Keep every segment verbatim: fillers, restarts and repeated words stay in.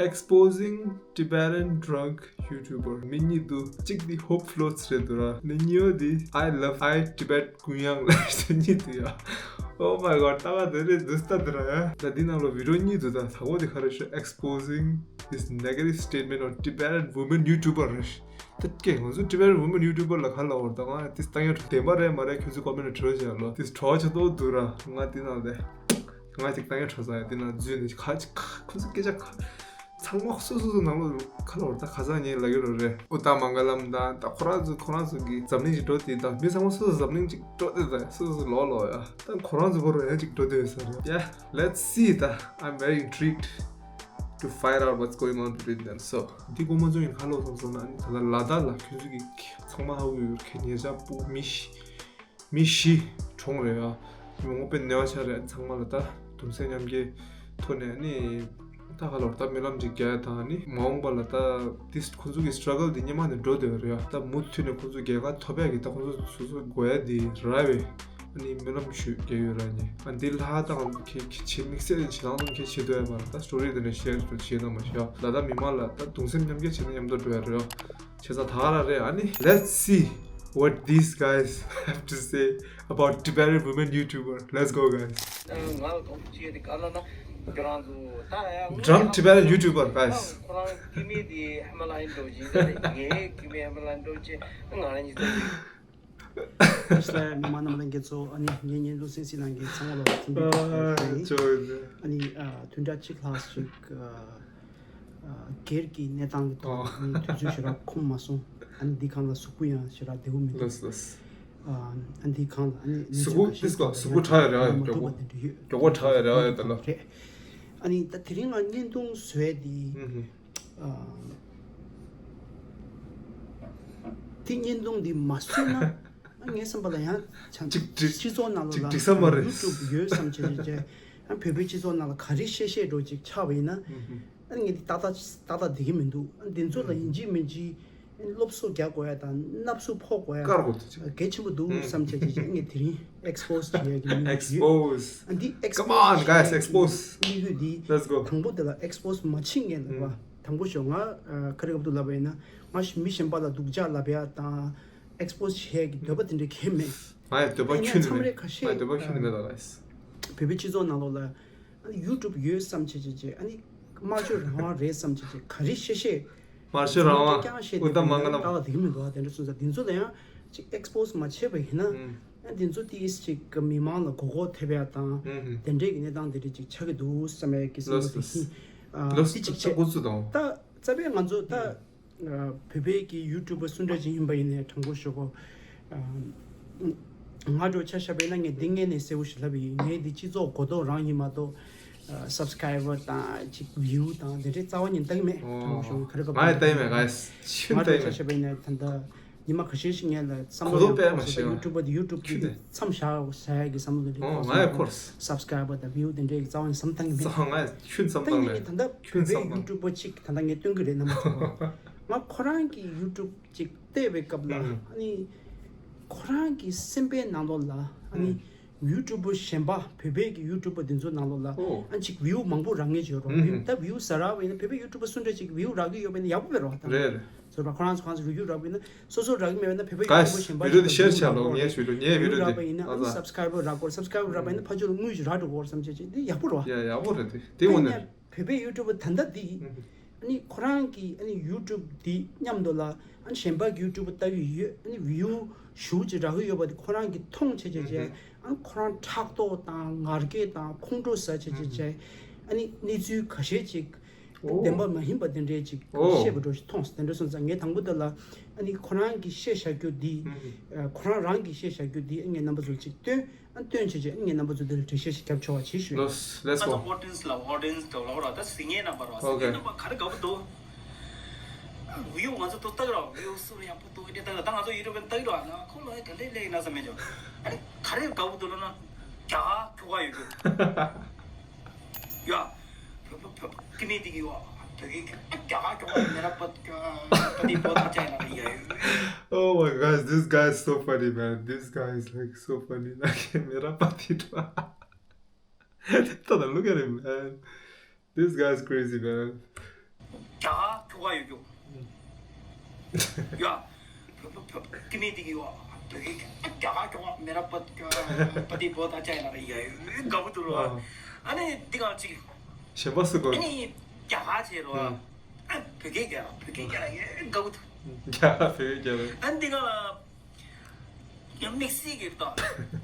Exposing Tibetan drunk YouTuber. མི་གཉིས་འདུག་གཅིག་འདི་Hope Floats རེད་འདུག་ར། ནི་གཉིས་པ་འདི་I love I Tibet Guiyang ལབ་གཉིས་འདུག་ཡ། Oh my god, ད་ག་དེ་རེད་འདུག་ལྟ་འདི་ར་ཡ། ད་འདི་ནང་ལ་video གཉིས་འདུག་ད་ད་གོ་འདི་ག་རེ་ཤོད། Exposing this negative statement on Tibetan women YouTuber རེད། ད་སྐད་ང་ཚོ་Tibetan women YouTuber ལ་ག་ལ་འོར་ད་ང་དེ་ལྟ་ཡ་བདེན་པ་རེད་མ་རེད་ཁྱོད་ཚོ་comment ལ་བྲིས་བྱས་ལོ། དེ་གྲོགས་ཆ་ཏོག་འདུག་ར། ང་འདི་ནང་ལ་ང་ཅིག་ལྟ་ཡ་བྲིས་ས་ཡ་འདི་ནང་འཛུལ་ནས་ཁ་ཅིག་ཁ་ཁོ་ཚོ་སྐད་ཆ་ཁ་ཚང་མ་སོ་སོ་སོ་ནང་ལོགས་ག་ལ་འོར་ད་ཁ་སང་ཉིན་ལ་གི་རོ་རེད། ཨུ་ཏ་མང་ག་ལམ་དང་ད་ཁོ་རང་ཚོ་ཁོ་རང་ཚོ་གི་འཛམ་གླིང་ཅིག་འགྲོ་དེ་དང་མི་ཚང་མ་སོ་སོ་འཛམ་གླིང་ཅིག་འགྲོ་དེ་དང་སོ་སོ་ལོག་ལོག་ཡ། ད་ཁོ་རང་ཚོ་བོ་རོ་ཡ་ཅིག་འགྲོ་དེ་ཡོད་ས་རེད། Yeah, let's see. ད་I'm very intrigued to find out what's going on between them. So འདི་གོ་མ་ཚོ་ཡིན་ཁ་ལོ་སོང་སོང་ན་ཨ་ནི་ད་ལྟ་ལ་དྭགས་ལ་ཁྱོད་ཚོ་གི་ཚང་མ་ཧ་གོ་ཡོད་ཁྱེད་ཉེ་ཆར་པུ་མི་ཤི་མི་བཞི་གྲོངས་རེད་ཨ། མི་མང་པོ་དཔེ་ནད་པ་ཆགས་རེད། ཚང་མ་ལ་ད་གདུང་སེམས་མཉམ་སྐྱེད་ཐོག་ནས་ནི་ད་ག་ལོར་ད་སྨོན་ལམ་ཅིག་རྒྱག་ཡ་དང་ནི་མ་འོངས་པ་ལ་ད་དེ་ཁོང་ཚོ་གི་struggle དེ་སྔོན་མ་ནས་འགྲོ་བསྡད་ཡོད་རེད་ཨ། ད་མུ་མཐུད་ནས་ཁོང་ཚོ་རྒྱལ་ཁ་ཐོབ་ཡ་གི་ད་ཁོང་ཚོ་སོ་སོ་དགོས་ཡ་དེ་རག་པའི་ཨ་ནི་སྨོན་ལམ་ཞུ་རྒྱུ་ཡོད་ར་ནི་ཨ། འདི་ལྷག་དང་ཁྱེད་ཁྱེད་ཆེ་དམིགས་བསལ་ཆེ་ལང་དང་ཁྱེད་ཆེ་འདོད་ཡ་མ་རེད། ད་story དེ་ནས་share དུ་བྱེད་ན་མ་ཤེས་ཨ། ལ་ད་མི་མང་ལ་ད་གདུང་སེམས་མཉམ་སྐྱེད་བྱེད་ན་མཉམ་དུ་འགྲོ་ཡ་རེད་ཨ། བྱས་ཙང་ད་ག་རང་རེད་ཨ་ནི། Let's see what these guys have to say about Tibetan women YouTuber. Let's go, guys. ང་ལ་གོམས་གཤིས་དེ་ག་ལ་ན་ཁྱོད་རང་ཚོ་ད་ཡང་Drunk Tibetan YouTuber, guys. ཁོ་རང་ཀི་མི་དེ་ཧ་མ་ལ་ཡིན་འགྲོ་བཞིན་ད་ངའི་ཀི་མི་ཧ་མ་ལ་འགྲོ་བཞིན་ང་རང་གཉིས་ཚོ། དེ་ལ་མི་མང་རྣམས་ལ་འགལ་ཚོ་ཨ་ནི་ངའི་བརྙན་ཐུང་གསན་གཟིགས་གནང་མཁན་ཚང་མ་ལ་འཚམས་འདྲི་ཞུ་ཨ་ནི་ཨ་བདུན་ཕྲག་གཅིག་ལྷག་ཞིག་ཨ་སྒེར་གྱི་གནས་སྟངས་ཀྱི་ཐོག་ནས་དུས་ཚོད་ཞེ་དྲག་ཁོམ་མ་སོང་། ཨ་ནི་འདི་སྒང་ལ་གཟུགས་པོ་ཡང་ཞེ་དྲག་བདེ་པོ་མི་འདུག་ལགས་ལགས། ཨ་ཨ་འདི་སྒང་ལ་ཨ་ནི་གཟུགས་པོ་ཏིས་ཀ་གཟུགས་པོ་དྲག་ཡོད་རེད་ཨ། མ་མགྱོགས་ཐུབ་པ་དེ་འདྲ་ཡོད། མགྱོགས་པོ་དྲག་ཡོད་རེད་ཨ་ཡོད་ད་ལ། རེད། ཨ་ནི་ད་དེ་རིང་ང་བརྙན་ཐུང་བཟོས་དེ་ཨ་དེ་བརྙན་ཐུང་འདི་མ་བཟོས་ན། ངའི་བསམ་པ་ལ་ཡང་ཅིག་སྤྱི་ཚོགས་ནང་ལོགས་ལ་འགྲིག་ས་མ་རེད། ཡུ་ཊུབ་ཡོད་བསམ་བྱས་བྱས་བྱས་ཡང་བོད་པའི་སྤྱི་ཚོགས་ནང་ལ་ག་རེ་བཤད་བཤད་འགྲོ་ཅིག་ཆགས་པ་ཡིན་ན། ཨ་ངས་འདི་ཏག་ཏག་ཏག་ཏག་བསྡད་ཀྱི་མི་འདུག་ཨ་འདི་ཚོ་ལ་ཡིན་གཅིག་མིན་གཅིག་སློབ་གསོ་རྒྱག་དགོས་ཡ་དང་བརྣབ་སུ་ཕོག་དགོས་ཡ་བཀར་དགོས་ཐུག་ཅིག་གལ་ཆེན་པོ་འདུག་བསམ་བྱས་བྱས་བྱས་ངས་དེ་རིང་ཨེགས་པོ་སི་བྱེད་ཡ་གི་དམིགས་ཡུལ་ཡོད། Expose. ཨ་འདི་ཨེགས་པོ་སི་Come on, guys, expose. དམིགས་ཡུལ་འདི། Let's go. དང་པོ་དེ་ལ་ཨེགས་པོ་སི་མ་བྱེད་སྔོན་ལ་བ། དང་པོ་ཞོག་ང་ཨ་ཁ་རི་ཁ་ཐུག་ལབ་པ་ཡིན་ན་ང་ཞིག་མི་གཞན་པ་ལ་སྡུག་ཅག་ལབ་ཡ་དང་། ཨེགས་པོ་སི་བྱེད་ཀྱི་འདོད་པ་དེ་འདྲ་གང་ཡང་མེད། ང་ཡི་འདོད་པ་ཡིན་ཡང་ཁྱོན་ནས་མཚམས་མེད། རེ་ཁ་ཤས་ང་ཡི་འདོད་པ་ཁྱོན་ནས་མེད་ད་ལགས། བོད་པའི་སྤྱི་ཚོགས་ནང་ལོགས་ལ་ཨ་ནི་ཡུ་ཊུབ་ཡོད་བསམ་བྱས་བྱས་བྱས་ཨ་ནི་སྨྲ་བརྗོད་རང་དབང་རེད་བསམ་བྱས་བྱས་ག་རེ་བཤད་བཤད། སྨྲ་བརྗོད་རང་དབང་ཀྱང་བཤད་ཨུ་ད་མང་ག་ལ་ཏག་ཏག་དེ་གི་མི་འདུག་ཨ། དེ་འདྲ་སོང་ཙང་དེ་ཚོ་ལ་ཡང་ཅིག་ཨེགས་པོ་སི་མ་བྱས་པ་ཡིན་ན་ཨ་དེ་ཚོ་ཏིས་ཅིག་མི་མང་ལ་མགོ་སྐོར་ཐེབས་ཡ་དང་དེ་འདྲས་ཀྱི་གནས་སྟངས་དེ་འདྲས་ཅིག་ཆགས་ཀྱི་འདུག་བསམ་ཡ་གི་བསམ་བློ་དེ་ཧི་ཨ་དེ་ཅིག་བྱས། ད་རྩ་བའི་ང་ཚོ་ད། བོད་པའི་གི་ཡུ་ཊུབ་པ་སུ་འདྲ་ཅིག་ཡིན་པ་ཡིན་ནའི་དྲང་པོ་ཞུ་གོ། ང་འགྲོ་ཆ་བཞག་པ་ཡིན་ན་ངས་འདི་སྔོན་ནས་གསལ་པོ་ཞིག་ལབ་ཡིན། ངས་འདི་སྤྱི་ཚོགས་གོ་རྟོགས་རང་ཡིན་མ་གཏོགས་སབ་སི་ཀ་རའི་བར་དང་ཅིག་བིའུ་དང་དེ་འདྲའི་རྩ་བ་ཉིད་བལྟ་གི་མེད། དྲང་པོ་ཞུ་གོ་ག་རེ་ག་ང་ཡི་ལྟ་ཡི་མེད། ང་ཡི་ཤིན་ང་ལྟ་ཡི་འགྲོ་ཆ་མེད། བཞག་པ་ཡིན་ན་ད་ལྟ་ཉི་མ་ཁ་ཤས་ཤིག་ངས་ལ་བསམ་གོ་བློ་རྟོགས་ཡག་དཔེ་མ་ཁོ་ཤེས་ཡུ་ཊུབ་པ་དེ་ཡུ་ཊུབ་ཁྱོད་དེ་མཚམས་བཞག་ཟེར་ཡ་གི་བསམ་བློ་དེ་འདྲ་ཨོ་ཁོ་ང་ཡི་སོང་ཁོར་སབ་སི་ཀ་རའི་བར་དང་བིའུ་དེ་འདྲའི་རྩ་བ་ཉིད་བསམ་བཏང་གི་མེད། ང་ཡི་ཁྱོད་བསམ་ད་བཏང་ཡིན་ནས་ད་ལྟ་ཁྱོད་བོད་པའི་བསམ་བཏང་ཡུ་ཊུབ་པ་གཅིག་ད་ལྟ་ངས་སྟོན་གི་རེད་རྣམ་པ་ཚོ། ང་ཁོ་རང་གི་ཡུ་ཊུབ་གཅིག་བལྟས་པའི་སྐབས་ལ་ཨ་ནི་ཁོ་རང་གི་སེམས་པའི་ནང་ལོགས་ལ་ཨ་ནི་ཡུ་ཊུབ་པ་གཞན་པ་བོད་པའི་གི་ཡུ་ཊུབ་པ་འདི་ཚོ་ནང་ལོགས་ལ་ཨ་ནི་གཅིག་བིའུ་མང་པོ་རག་ངེས་ཡོད་རོགས། ད་བིའུ་ཟ་རག་པ་ཡིན་ན་བོད་པའི་ཡུ་ཊུབ་པ་སུ་འདྲ་གཅིག་བིའུ་རག་གི་ཡོད་པ་ཡིན་ན་ཡག་པོ་རེད་རོགས་ད། རེད་རེད། ཟེར་བ་ཁོ་རང་ཚོ་གང་ཚོ་རི་ཝིའུ་རག་པ་ཡིན་ན་སོ་སོ་རག་གི་མེད་པ་ན་བོད་པའི་ཡུ་ཊུབ་པ་གཞན་པ་ཞིག་ལ་བིའུ་རག་པ་ཡིན་ན་ཨ་ནི་སབ་སི་ཀ་རའི་བར་རག་དགོས་རེད། སབ་སི་ཀ་རའི་བར་རག་པ་ཡིན་ན་ཕར་ཕྱོགས་ལ་དངུལ་ཞིག་རག་འགྲོ་དགོས་རེད་བསམ་བྱས་བྱས་འདི་ཡག་པོ་རེད་བ། ཡ་ཡག་པོ་རེད་དེ་དེ་འོ་ན། བོད་པའི་ཡུ་ཊུབ་པ་ད་ལྟ་འདི་ཨ་ནི་ཁོ་རང་གི་ཨ་ནི་ཡུ་ཊུབ་འདི་མཉམ་དུ་ལ་ཨ་ནི་གཞན་པ་གི་ཡུ་ཊུབ་པ་ལྟ་གི་ཡོད། ཨ་ནི་བིའུ་ཞུ་ཅིག་རག་གི་ཡོད་པ་དེ་ཁོ་རང་གི་མཐོང་བྱས་བྱས་བྱས་ཨ་ནི་ཁོ་རང་ཕྲག་དོག་དང་ངར་སྐད་དང་ཁོང་ཁྲོ་ཟ་བྱས་བྱས་བྱས་ཨ་ནི་གནས་ཚུལ་ཁ་ཤས་ཅིག་ཨོ། བདེན་པ་མ་ཡིན་པ་དེ་འདྲའི་ཅིག་ཨོ། བཤད་པ་འགྲོ་ཞིག་མཐོང་སོང་། དེ་འདྲ་སོང་ཙང་ངས་དང་པོ་དེ་ལ་ཨ་ནི་ཁོ་རང་གིས་བཤད་བཞག་རྒྱུ་འདི་ཨ་ཁོ་རང་རང་གིས་བཤད་བཞག་རྒྱུ་འདི་ཨ་ངས་རྣམ་པ་ཚོར་ཅིག་སྟོན། ཨ་སྟོན་བྱས་བྱས་ཨ་ངས་རྣམ་པ་ཚོ་འདི་ལ་འགྲེལ་བཤད་ཞིག་རྒྱབ་ཆོག་པ་བྱེད་ཞུ། ལོས་let's go. ཨོ་ཌི་ཡེན་སི་ལ་ཨོ་ཌི་ཡེན་སི་འགྲོ་ལོག་ར་ད་གཟིགས་མཁན་རྣམ་པ་ར་གཟིགས་མཁན་རྣམ་པ་ག་རེ་དགའ་པོ་འདུག་ཝིའུ་ང་ཚོ་ཏུ་ཏག་ར་ཝིའུ་སུ་ཡག་པོ་འདུག་ཨ་ནི་ཏག་ར་ད་ང་ཚོ་ཡུ་ཊུབ་ཏུ་ཏག་ར་ན་ཁོ་ལ་ག་ལེ་ལེ་ཡིན་ན་བསམ་མེད་ཅོ། ཨ་ནི་ག་རེ་དགའ་པོ་འདུག་ལབ་ན་རྒྱ་གར་ཁྱོ་ག་ཡོད་རྒྱུ། ཡ། ཕ་ཕ་ཕ་ཀི་མེ་དི་གི་ཡོ། ད་གི་རྒྱ་གར་ཁྱོ་ག་མེ་ར་པ་པ་དི་པོ་ད་ཅའི་ན་ཡ་ཡོད། Oh my gosh, this guy is so funny, man. This guy is like so funny. Like, mera pati to. Tada, look at him, man. This guy is crazy, man. རྒྱ་གར་ཁྱོ་ག་ཡོད་རྒྱུ། ཡ། ཕ་ཕ་ཕ་ཀི་མེད་དེ་གི་ཡོ། བོད་སྐད་རྒྱ་གར་ཁྱོ་ག་མེ་ར་པ་པ་དེ་བོ་ད་ཅ་ཡ་ན་ར་ཡ་ཡོད་དགའ་བོ་འདུག་རོ། ཨ་ནི་འདི་གང་ཅིག་གཞན་པ་སུ་གོ། ཨ་ནི་རྒྱ་གར་བྱས་རོ། ཨ་བོད་སྐད་རྒྱ་བོད་སྐད་རྒྱ་ཡོད་དགའ་བོ་འདུག་རྒྱ་གར་བོད་སྐད་རྒྱ་བོད། ཨ་ནི་འདི་གང་ལ། ཡང་དམིགས་བསལ་གྱི་ད་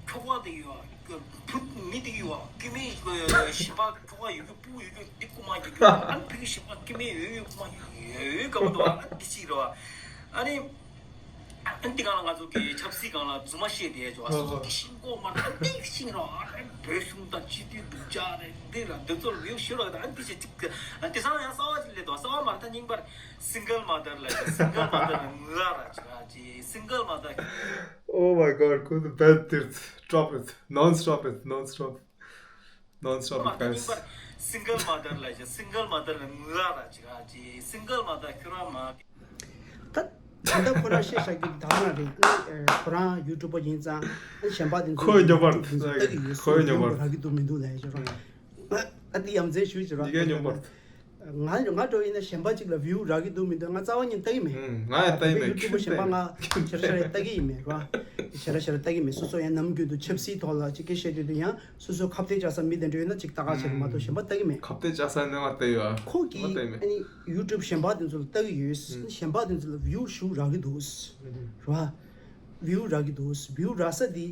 ཁྱོ་ག་དེ་ཡོད། བུ་མི་དེ་ཡོད། ཀི་མེད་གཞན་པ་ཁྱོ་ག་ཡོད་རྒྱུ་སྤུ་ཡོད་རྒྱུ་འདི་རྐུ་མ་རྒྱག་རྒྱུ། ཨ་ནི་བུ་གཞན་པ་ཀི་མེད་ཡོད་ཡོད་རྐུ་མ་ཡོད་ཡོད་ག་བོ་འདུག་ཨ་འདི་གཅིག་རེད་བ། ཨ་ནི་ཨ་འདི་གང་ལ་ང་ཚོ་གི་ཆབ་སྲིད་སྒང་ལ་རྫུན་མ་བཤད་བསྡད་ཡོད་བ། སོ་སོ་གི་ཤིང་ཀོ་མ་རེད། ཨ་འདི་ཤིང་རོ། ཨ་བོད་གཞུང་དང་སྤྱི་འཐུས་སྡུག་ཅག་རེད། འདི་ལ་འདི་ཚོ་ལ་ཡོད་ཤོད་རོགས་དང་། ཨ་འདི་བྱེད་ཅིག་ཨ་འདི་སང་ཡང་གསར་བ་ཅིག་སླེབས་འདུག་གསར་བ་མ་རེད། ད་རྙིང་པར། Single mother ལ་single mother ལ་ངུ་ར་ཅི་ར་ཅི་single mother. Oh my god, go to bed, dude. Drop it. Non-stop it. Non-stop. Non-stop it, guys. Single mother ལ་single mother ལ་ངུ་ར་ཅི་ར་ཅི་single mother ཁྱོད་རང་མ། ད་ད་ལྟ་ཁོ་རང་བཤད་བཞག་རྒྱུ་ད་ག་རང་རེད། ཨ་ནི་ཁོ་རང་ཡུ་ཊུབ་པ་ཡིན་ཙང་ཨ་ནི་གཞན་པ་དེ་ཚོ་ཁོའི་སྨྱོན་པར་ལྟ་གི་ཡོད། ཁོའི་སྨྱོན་པར་རག་གི་འདུག་མི་འདུག་ལབ་ཡ་ཅི་ར། ཨ་འདི་ཡ་མཚན་ཞུ་ཅི་ར། ཡི་གེ་སྨྱོན་པར། ང་ང་འགྲོ་ཡིན་ན་གཞན་པ་གཅིག་ལ་view རག་གི་འདུག་མི་འདུག་ང་རྩ་བ་ཉིད་ལྟ་གི་མེད། ང་ཡང་ལྟ་གི་མེད། ཡུ་ཊུབ་པ་གཞན་པ་ང་ཤར་ཤར་ལྟ་གི་ཡིན་མེད་ར། ཤར་ཤར་ལྟ་གི་མེད། སོ་སོ་ཡང་ནམ་རྒྱུན་དུ་ཆབ་སྲིད་ཐོག་ལ་ཅིག་སྐད་བཤད་དུས་དུ་ཡང་སོ་སོ་ཁ་གཏད་བཅག་ས་མི་དེ་འདྲ་ཡོད་ན་ཅིག་ལྟ་ག་བྱེད་ར་མ་གཏོགས་གཞན་པ་ལྟ་གི་མེད། ཁ་གཏད་བཅག་ས་ནས་ང་ལྟ་ཡོད། ཁོ་གིས་ལྟ་གི་མེད། ཨ་ནི་ཡུ་ཊུབ་གཞན་པ་དེ་ཚོ་ལ་ལྟ་གི་ཡོད། གཞན་པ་དེ་ཚོ་ལ་view ཞུ་རག་གི་འདུག་ར། view རག་གི་འདུག view རག་ས་དེ་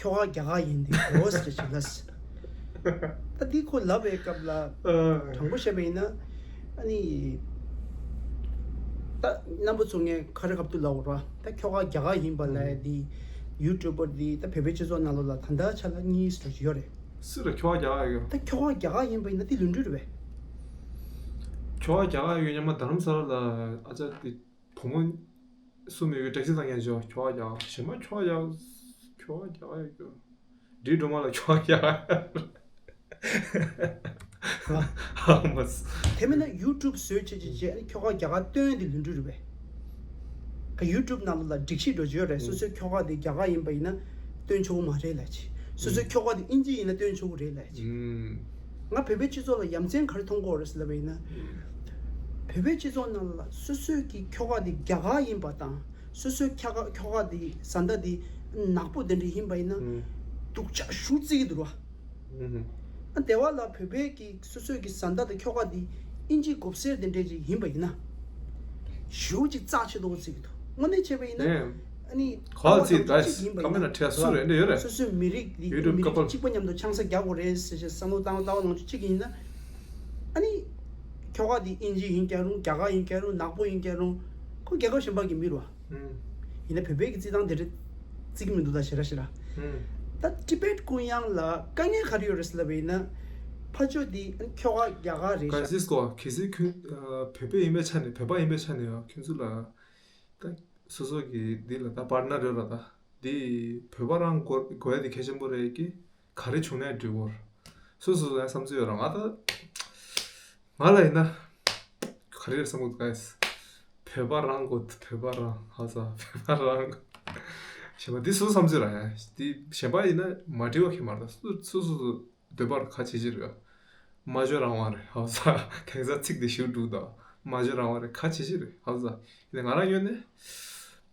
ཁྱོ་ག་རྒྱ་གར་ཡིན་དེ་གོ་ཟེར་ཅིག་ལ། ད་འདི་ཁོ་ལབ་པའི་སྐབས་ལ་དྲང་པོ་བཤད་པ་ཡིན་ན་ཨ་ནི་ད་རྣམ་པ་ཚོ་ངས་ཁ་རི་ཁ་ཐུག་ལབ་འོ་ར། ད་ཁྱོ་ག་རྒྱ་གར་ཡིན་པ་ལ་འདི་ཡུ་ཊུབ་པར་འདི་ད་བོད་པའི་སྤྱི་ཚོགས་ནང་ལོགས་ལ་ད་ལྟ་ཆ་ལ་གཉིས་ཙམ་ཡོད་རེད། སུ་རེད་ཁྱོ་ག་རྒྱ་གར་ཡོད། ད་ཁྱོ་ག་རྒྱ་གར་ཡིན་པ་ཡིན་ན་འདི་ལུས་འབྲེལ་རེད་པས། ཁྱོ་ག་རྒྱ་གར་ཡོད་ཉི་མ་རྡ་རམ་ས་ལ་ལ་ཨ་ཅག་འདི། བུ་མོ་སུ་མེད་པའི་བཀྲ་ཤིས་བཟང་ངན་ཅོ་ཁྱོ་ག་རྒྱ་གཞན་མ་ཁྱོ་ག་རྒྱ་ཁྱོ་ག་རྒྱ་ཡོད་རྒྱུ། འདྲིས་སྒྲོལ་མ་ལ་ཁྱོ་ག་རྒྱ་ཧ་མ་སི། དེ་མིན་ན་ཡུ་ཊུབ་བཟོས་བྱས་བྱས་བྱས་ཁྱོ་ག་རྒྱ་གར་སྟོན་དེ་ལུས་འབྲེལ་རེད་པས། ཁ་ཡུ་ཊུབ་ནང་ལ་སྒྲིག་གཞི་འགྲོ་རྒྱུ་ཡོད་རེད། སོ་སོའི་ཁྱོ་ག་དེ་རྒྱ་གར་ཡིན་པ་ཡིན་ན་སྟོན་ཆོག་གི་མ་རེད་ལབ་ཅིག་སོ་སོའི་ཁྱོ་ག་དེ་ཨིན་ཇི་ཡིན་ན་སྟོན་ཆོག་གི་རེད་ལབ་ཅིག་ང་བོད་པའི་སྤྱི་ཚོགས་ལ་ཡ་མཚན་ག་རེ་མཐོང་གི་ཡོད་རེད་ཟེར་ལབ་པ་ཡིན་ན། བོད་པའི་སྤྱི་ཚོགས་ནང་ལ་སོ་སོའི་གི་ཁྱོ་ག་དེ་རྒྱ་གར་ཡིན་པ་དང་སོ་སོའི་ཁྱོ་ག་ཁྱོ་ག་དེ་བཟའ་ཟླ་དེ་ནག་པོ་དེ་འདྲ་ཡིན་པ་ཡིན་ན་སྡུག་ཅག་ཞེ་པོ་བརྩི་གི་འདུག་ར། ཨ་དེ་བ་ལ་བོད་པའི་གི་སོ་སོའི་གི་བཟའ་ཟླ་དང་ཁྱོ་ག་དེ་ཨིན་ཇི་མགོ་སེར་དེ་འདྲ་ཅིག་ཡིན་པ་ཡིན་ན། ཞེ་པོ་ཅིག་རྩ་ཆེ་ཏོག་བརྩི་གི་འདུག་དངོས་གནས་བྱས་པ་ཡིན་ན། ཨ་ནི་ག་བར་བརྩི་ད་གཅིག་ཡིན་པ་ཡིན་ན་ཁ་མེད་ན་ཁྲལ་སུ་རེད་འདྲ་ཡོད་རེད། སོ་སོའི་མི་རིགས་འདི་ཡུ་ཊུབ་མི་རིགས་ཀ་པལ་གཅིག་པ་མཉམ་དུ་ཆང་ས་རྒྱག་དགོས་རེད་ཟེར་བྱས་བསམ་བློ་བཏང་བཏང་བ་ལོངས་སྤྱོད་གཅིག་ཡིན་ན། ཨ་ནི་ཁྱོ་ག་འདི་ཨིན་ཇི་ཡིན་ཀྱང་རུང་རྒྱ་གར་ཡིན་ཀྱང་རུང་ནག་པོ་ཡིན་ཀྱང་རུང་ཁོ་རྒྱལ་ཁབ་གཞན་པ་གི་མི་རེད་བ། ཡིན་ན་བོད་པའི་གི་རྩིས་ཐང་དེ་འདྲ་བརྩི་གི་མི་འདུག་ད་ཞེ་དྲག་ཞེ་དྲག་ད་ཊི་བེཊ་ཀུན་དབྱང་ལ་དཀའ་ངལ་ག་རེ་ཡོད་རེད་ཟེར་ལབ་པ་ཡིན་ན། ཕར་ཕྱོགས་འདི་ཁྱོ་ག་རྒྱ་གར་རེད་ཤག་ག་སིས་ཀོ་གལ་སྲིད་ཁྱོད་བོད་པ་ཡིན་པའི་ཆ་ནས་བོད་པ་ཡིན་པའི་ཆ་ནས་ཡང་ཁྱོད་ཚོ་ལ། ད་སོ་སོ་གི་འདི་ལ་ད་པར་ནར་ཡོད་ར་ད། འདི་བོད་པ་རང་དགོས་དགོས་ཡ་འདི་གལ་ཆེན་པོ་རེད་ཀི། ག་རེ་བྱུང་ནའི་འགྲིག་གོ། སོ་སོ་ཡང་བསམ་ཚུལ་ཡོད་ར་ང་ད། ང་ལ་ཡིན་ན། ག་རེ་བསམ་གོ་ག་ཡིས། བོད་པ་རང་དགོས་བོད་པ་རང་ཧ་ས་བོད་པ་རང་། གཞན་པ་འདི་སོ་སོ་བསམ་ཚུལ་ར་ཡ། འདི་གཞན་པ་ཡིན་ན་མ་འགྲིག་པ་ཁྱད་མ་རེད་ད་སོ་སོ་སོ་འདོད་པར་ག་བྱེད་ཀྱི་རེད། སྨྲ་བརྗོད་རང་དབང་རེད་ཧ་ས། དེང་སང་ཚིག་འདི་ཞིག་འགྲུབ་ད། སྨྲ་བརྗོད་རང་དབང་རེད་ག་བྱེད་ཀྱི་རེད་ཧ་ས། ཡིན་ན་ང་རང་ཡོད་ནས།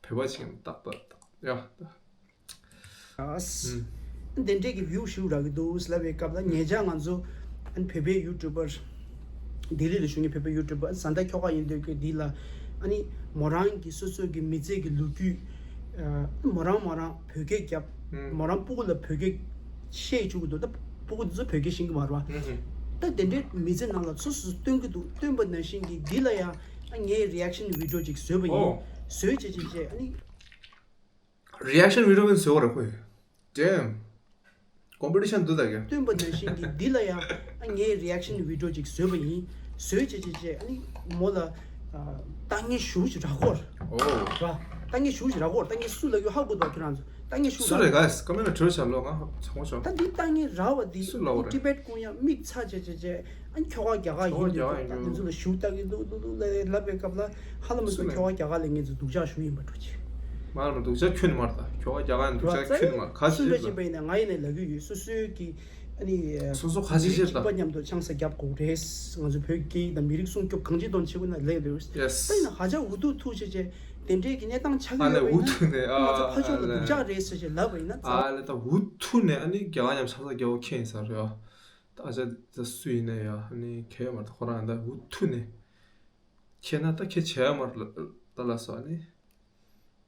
བོད་པ་ཅིག་ཡིན་ཏག་ཏག་ཏག་ཡ། ཨ། དེ་འདྲས་ཀྱི་བིའུ་ཞིག་རག་གི་འདུག་ལབ་པའི་སྐབས་ལ་ཉེ་ཆར་ང་ཚོ་ཨ་ནི་བོད་པའི་ཡུ་ཊུབ་པར། ལྡི་ལི་ལ་བཞུགས་མཁན་བོད་པའི་ཡུ་ཊུབ་པར་བཟའ་ཟླ་ཁྱོ་ག་ཡིན་འདོད་ཀྱི་འདི་ལ་ཨ་ནི་མོ་རང་གི་སོ་སོ་གི་མི་ཚེ་གི་ལོ་རྒྱུས། ཨ། མོ་རང་མོ་རང་བོད་སྐད་རྒྱབ། མོ་རང་སྤུ་གུ་ལ་བོད་སྐད་བཤད་བཅུག་གི་འདུག་ད་སྤུ་གུ་འདི་ཚོ་བོད་སྐད་ཤེས་ཀྱི་མ་རེད་བ། ད་དེ་འདྲའི་མི་ཚེ་ནང་ལ་སོ་སོ་སྟོན་གྱི་འདུག་སྟོན་པ་ནང་བཞིན་གྱི་འདི་ལ་ཡང་ཨ་ངས་རི་ཨེག་ཤན་བི་ཌི་ཡོ་ཅིག་བཟོས་པ་ཡིན། ཨོ། བཟོས་བྱས་བྱས་བྱས་ཨ་ནི། རི་ཨེག་ཤན་བི་ཌི་ཡོ་ཀུན་བཟོ་བ་རེད་ཁོས། ཌེམ། ཀོམ་པི་ཊི་ཤན་འདུག་ད་གི། སྟོན་པ་ནང་བཞིན་གྱི་འདི་ལ་ཡང་ཨ་ངས་རི་ཨེག་ཤན་བི་ཌི་ཡོ་ཅིག་བཟོས་པ་ཡིན། བཟོས་བྱས་བྱས་བྱས་ཨ་ནི་མོ་ལ་ཨ་ལྟ་ངན་ཞེ་པོ་ཅིག་རག་གོ་ར། ཨོ། ར། ལྟ་ངན་ཞེ་པོ་ཅིག་རག་གོ་ར། ལྟ་ངན་སུ་ལབ་ཡོད་ཧ་གོ་འདུག་ཁྱོད་རང་ཚོ། ལྟ་ངན་ཞེ་པོ་སུ་རེད་ག་ཀོ་མེན་ཊི་བྲིས་བྱ་ལོ་ང་ཚང་མ་ཤོག་ད་འདི་ལྟ་ངན་རག་པ་འདི་སུ་ལབ་པ་རེད། ཊི་བེཊ་ཀུན་དབྱང་དམིགས་ཚར་བྱས་བྱས་བྱས། ཨ་ཁྱོ་ག་རྒྱ་གར་ཡིན་ཁྱོ་ག་རྒྱ་གར་ཡིན་འདུག་ད་འདི་ཚོ་ལ་ཞུ་ལྟ་གི་འདུག་འདུག་འདུག་ལབ་ལབ་པའི་སྐབས་ལ་ཧ་ལམ་སུ་ཁྱོ་ག་རྒྱ་གར་ལ་ངེད་ཚོ་སྡུག་ཅག་ཞུ་ཡིན་པ་འགྲོ་ཆེ། མ་ལ་མ་སྡུག་ཅག་ཁྱོན་ནས་མ་རེད་ད། ཁྱོ་ག་རྒྱ་གར་ཡིན་སྡུག་ཅག་ཁྱོན་ནས་མ་རེད་ག་ཅི་ཞིག་རེད། ང་ཡིན་ནས་ལབ་ཀྱི་ཡོད། སོ་སོའི་གི་ ཨ་ནི་སོ་སོ་ཁ་ཤས་ཤིག་དང་། མི་རིགས་གཅིག་པ་མཉམ་དུ་ཆང་ས་རྒྱབ་དགོས་རེད། ང་ཚོ་བོད་ཀྱི་དང་མི་རིགས་སྲུང་སྐྱོབ་གང་ཅི་དོན་བྱེད་དགོས་ན་ལས་རེད། ཡེས། ད་ཡིན་ན་ཧ་ཅང་འུ་ཐུག་ཐུག་བྱས་བྱས་དེ་འདྲས་ཀྱི་གནས་སྟངས་ཆགས་ཀྱི་ཡོད་པ་ཡིན་ན། ཨ་ལས་འུ་ཐུག་ནས། ང་ཚོ་ཨ་ཕ་ཕྱོགས་ལ་ཨ་སྡུག་ཅག་རེད་ཟེར་བྱས་ལབ་པ་ཡིན་ན། ཨ་ལས་ད་འུ་ཐུག་ནས་ཨ་ནི་རྒྱ་གར་མཉམ་ཆང་ས་རྒྱག་པ་ཁྱེད་ཡིན་ས་རེད། ཨ་ཅག་ད་སུ་ཡིན་ན་ཡ་ཨ་ནི་གལ་ཡོད་མ་རེད། ཁོ་རང་ད་འུ་ཐུག་ནས་ཁྱེད་ན་ད་ཁྱེད་བྱས་ཡ་མ་རེད་ད་ལ་སོ་ཨ་ནི།